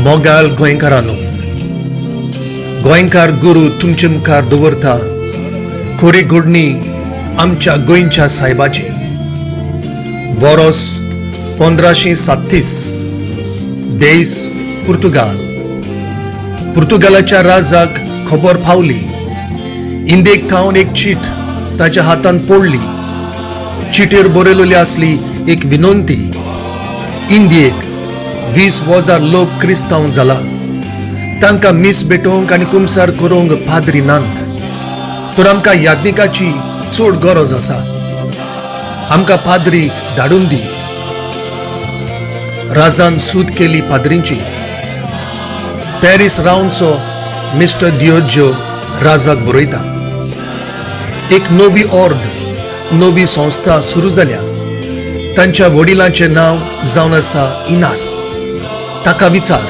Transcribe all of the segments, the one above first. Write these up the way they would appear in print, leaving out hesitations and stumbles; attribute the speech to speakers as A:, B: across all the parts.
A: मोगाल गोंयकारांनो, गोंयकार गुरू तुमचे मुखार दवरता खरी घडणी आमच्या गोंयच्या सायबाची. वरोस 1537, देश पुर्तुगाल. पुर्तुगालाच्या राजाक खबर पावली. इंदेक थावन एक चीट ताच्या हातान पडली. चिटेर बरयलेली आसली एक विनंती. इंदियेक 20,000 लोक क्रिस्तांव जाला. तांकां मीस भेटोवंक आनी कुमसार करूंक पाद्री नात, तर आमकां याज्ञिकाची चड गरज आसा. आमकां पाद्री धाडून दी. राजान सूद केली पाद्रींची. पॅरीस रावंचो मिस्टर दियोज्यो राजाक बरयता, एक नवी ऑर्द, नवी संस्था सुरू जाल्या. तांच्या वडिलांचें नांव जावन आसा इनास. ताका विचार.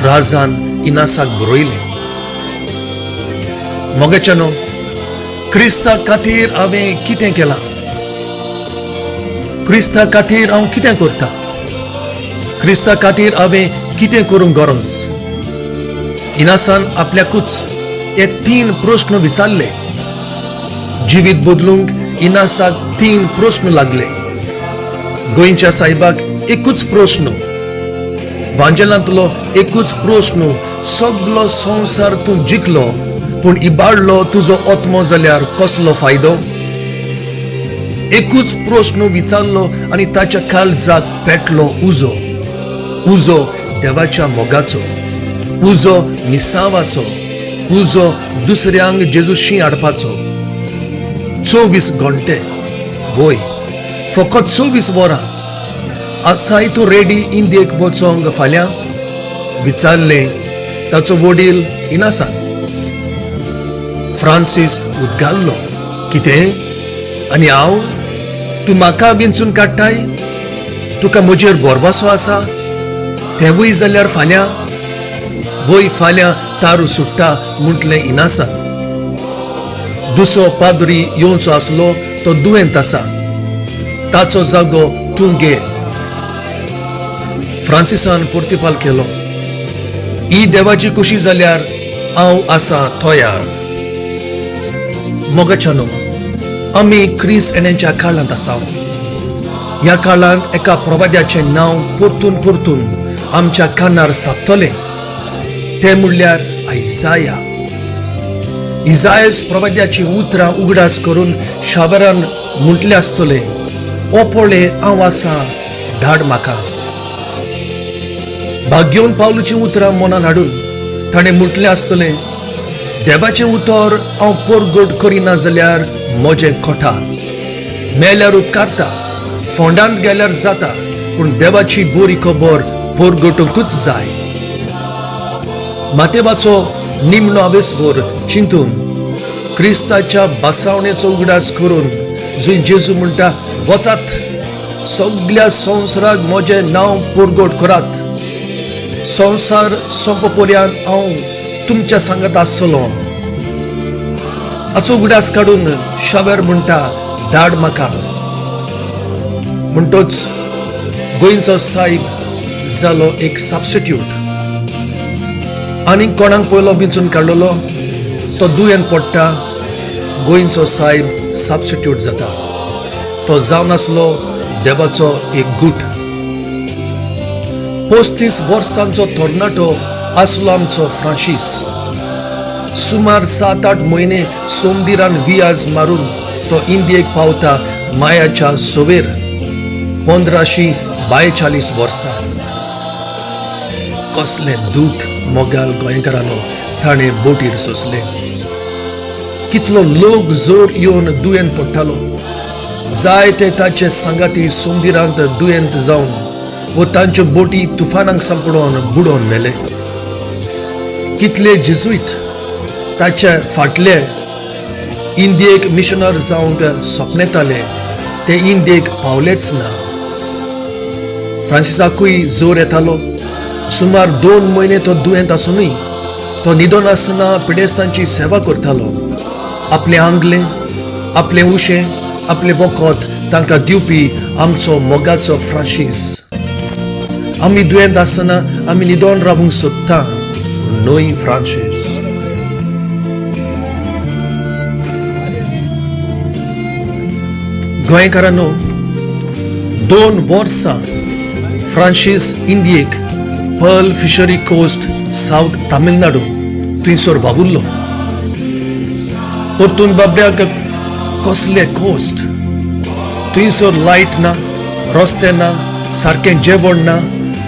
A: राजान इनासाक बरयलें, मोगाच्यानो, क्रिस्ता खातीर हांवें कितें केलां? क्रिस्ता खातीर हांव कितें करता? क्रिस्ता खातीर हांवें कितें करूंक गरज? इनासान आपल्याकूच हे तीन प्रस्न विचारले. जिवीत बदलूंक इनासाक तीन प्रस्न लागले. गोंयच्या साहेबाक एकूच प्रस्न, वांजेलांतलो एकूच प्रस्न. सगलो संवसार तूं जिखलो, पूण इबाडलो तुजो आत्मो जाल्यार कसलो फायदो? एकूच प्रस्न विचारलो आनी ताच्या काळजाक पेटलो उजो. उजो देवाच्या मोगाचो, उजो मिसावाचो, उजो दुसऱ्यांक जेजूशी हाडपाचो. 24 घंटे, वय, फकत 24 वरां. आसाय तूं रेडी इंदियेक वचोंक फाल्यां? विचारलें ताचो वडील इनासान. फ्रांसीस उदगारलो, कितें? आनी हांव? तूं म्हाका विंचून काडटाय? तुका म्हजेर भरवसो आसा? तेवूय जाल्यार फाल्यां? वय, फाल्यां तारू सुट्टा, म्हटलें इनासान. दुसरो पाद्री येवचो आसलो, तो दुयेंत आसा. ताचो जागो तूं घे. फ्रांसिसान प्रतिपाल केलो, ही देवाची खुशी जाल्यार हांव आसा तयार. मोगाच्यानो, आमी क्रिस येण्याच्या काळांत आसा. ह्या काळांत एका प्रवाद्याचें नांव परतून परतून आमच्या कानार सादतलें. तें म्हणल्यार आयजाया. इजायस प्रवाद्याची उतरां उगडास करून शावरान म्हटलें आसतलें, ओ पळय, हांव आसा, धाड म्हाका. भाग्योवन पावलूची उतरां मनान हाडून ताणें म्हटलें आसतलें, देवाचें उतर हांव परगट करिना जाल्यार म्हजें कोठा. मेल्यार उपकारता, फोंडांत गेल्यार जाता, पूण देवाची बरी खबर परगटूंकूच जाय. मातेवाचो निमणो आवेसभर चिंतून, क्रिस्ताच्या बसावणेचो उगडास करून, जंय जेजू म्हणटा, वचात, सगल्या संवसाराक म्हजें नांव परगट करात, संवसार सोंपपर्यंत हांव तुमच्या सांगत आसतलो, हाचो उगडास काडून शावेर म्हणटा, धाड म्हाका. म्हणटोच गोंयचो साहेब जालो एक सबस्टिट्यूट. आनी कोणाक पयलो विंचून काडलेलो तो दुयेंत पडटा. गोंयचो साहेब सबस्टिट्यूट जाता. तो जावन आसलो देवाचो एक गूट. 35 वर्सांचो तरणाटो आसलो आमचो फ्रांशीस. सुमार 7-8 म्हयने सोमदिरान वियाज मारून तो इंडियेक पावता मायाच्या सवेर 1542 वर्सां. कसलें दूख, मोगाल गोंयकारांनो, ताणें बोटीर सोंसलें! कितलो लोक जोर येवन दुयेंत पडटालो. जायते ताचे सांगाती सोमदिरांत दुयेंत जावन वो तांच्यो बोटी तुफानाक सांपडोवन बुडोवन मेले. कितले जेजुईत ताचे फाटले इंदियेक मिशनर जावंक सपनेताले, ते इंदियेक पावलेच ना. फ्रांसिसाकूय जोर येतालो. सुमार 2 म्हयने तो दुयेंत आसुनूय तो न्हिदोन आसतना पिडेस्तांची सेवा करतालो. आपलें आंगलें, आपलें उशें, आपलें वखद तांकां दिवपी आमचो मोगाचो फ्रांसीस. आमी दुयेंत आसतना आमी न्हिदोन रावूंक सोदता, न्हय फ्रांसीस? गोंयकारांनो, 2 वर्सां Francis इंडियेक pearl fishery coast south Tamil Nadu थंयसर वावुरलो. परतून बाबड्याक कसले कोस्ट, थंयसर लायट ना, रस्ते ना, सारकें जेवण ना,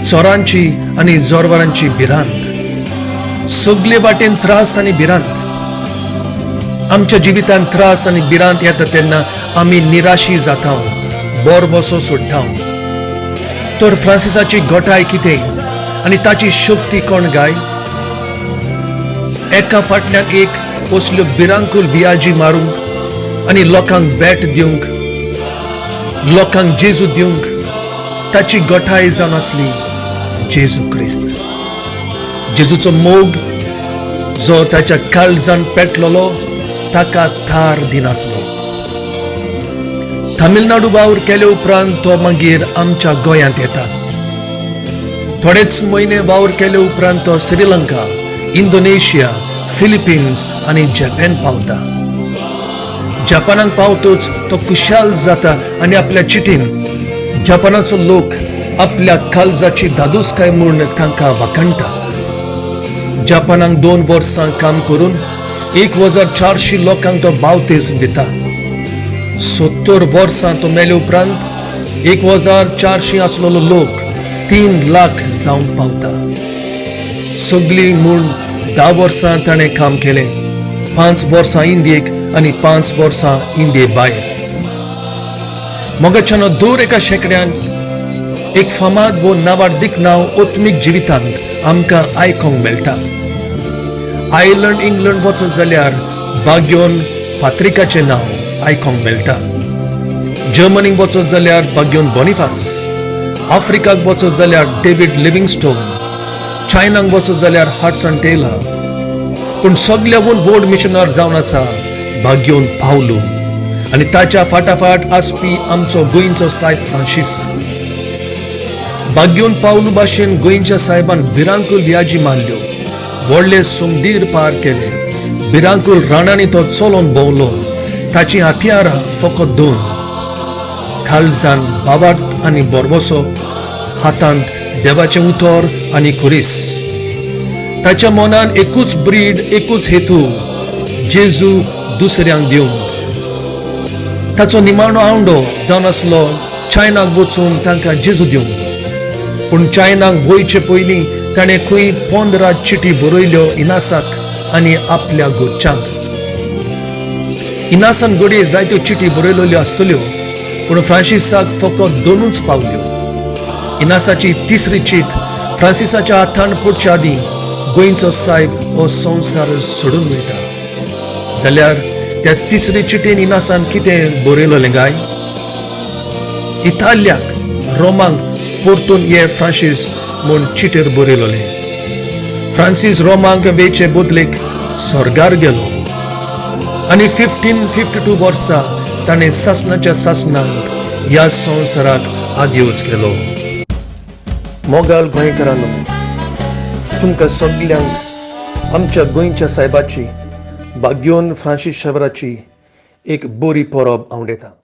A: चोरांची आनी जोरवारांची भिरांत, सगले वाटेन त्रास आनी भिरांत. आमच्या जिवितांत त्रास आनी भिरांत येता तेन्ना आमी निराशी जाता, बोरबसो सोडटा. तर फ्रांसिसाची गोठाय कितें आनी ताची शक्ती कोण गाय? एका फाटल्यान एक असल्यो भिरांकूल वियाजी मारूंक आनी लोकांक भेट दिवंक, लोकांक जेजू दिवंक ताची गोठाय जावन आसली जेजू क्रिस्त. जेजूचो मोग जो ताच्या काळजान पेटलेलो ताका थार दिनासलो. तामिळनाडू वावर केले उपरांत तो मागीर आमच्या गोंयांत येता. थोडेच म्हयने वावर केले उपरांत तो श्रीलंका, इंडोनेशिया, फिलिपिन्स आनी जपान पावता. जपानाक पावतोच तो खुशाल जाता आनी आपल्या चिटीन जपानाचो लोक आपल्या काळजाची दादोसकाय म्हूण तांकां वाखाणटा. जपानाक 2 वर्सां काम करून 1400 लोकांक तो बावतेज दिता. 70 वर्सां तो मेले उपरांत 1400 आसलेलो लोक 3 लाख जावंक पावता. सगळीं म्हूण 10 वर्सां ताणें काम केलें, 5 वर्सां इंडियेक आनी 5 वर्सां इंडिये भायर. मोगाच्यानो, दर एका शेंकड्यान एक फामाद वो नावाडदीक नांव आत्मीक जिवितांत आमकां आयकोंक मेळटा. आयर्लंड, इंग्लंड वचत जाल्यार बाग्योन पात्रिकाचें नांव आयकोंक मेळटा. जर्मनीक वचत जाल्यार बाग्योन बोनिफास, आफ्रिकाक वचत जाल्यार डेवीड लिव्हिंगस्टोन, चायनाक वचत जाल्यार हडसन टेलर. पूण सगल्याहून व्हड मिशनर जावन आसा बाग्योन पावलू आनी ताच्या फाटाफाट आसपी आमचो गोंयचो सायब फ्रांसीस. बाग्योन पावलू भाशेन गोंयच्या सायबान भिरांकूल व्याजी मारल्यो, व्हडले सुमदीर पार केले, भिरांकूल रानांनी तो चलोन भोंवलो. ताची हत्यारां फकत 2, काळजान बावार्थ आनी बोरबसो, हातांत देवाचें उतर आनी खुरीस. ताच्या मनान एकूच ब्रीड, एकूच हेतू, जेजू दुसऱ्यांक दिवंक. ताचो निमाणो आवंडो जावन आसलो चायनाक वचून तांकां जेजू दिवंक. पूण चायनाक वयचे पयलीं ताणें खंय 15 चिटी बरयल्यो इनासाक आनी आपल्या घरच्यांक. इनासान घडये जायत्यो चिटी बरयल्यो आसतल्यो, पूण फ्रांसिसाक फकत 2 पावल्यो. इनासाची तिसरी चीट फ्रांसिसाच्या हातान पडच्या आदीं गोंयचो सायब हो संवसार सोडून वयता. जाल्यार त्या तिसरी चिटीन इनासान कितें बरयलें काय? इतालियाक रोमांक परतून ये फ्रांसीस म्हूण चिटीर बरयलें. फ्रांसीस रोमांक वेचे बदलेक स्वर्गार गेलो आनी 1552 वर्सा ताणें सासणाच्या सासणाक ह्या संवसाराक आदिवस केलो. मोगाल गोंयकारांनो, तुमकां सगल्यांक आमच्या गोंयच्या सायबाची, बाग्योन फ्रांसीस शेवराची एक बरी परब आवडटा.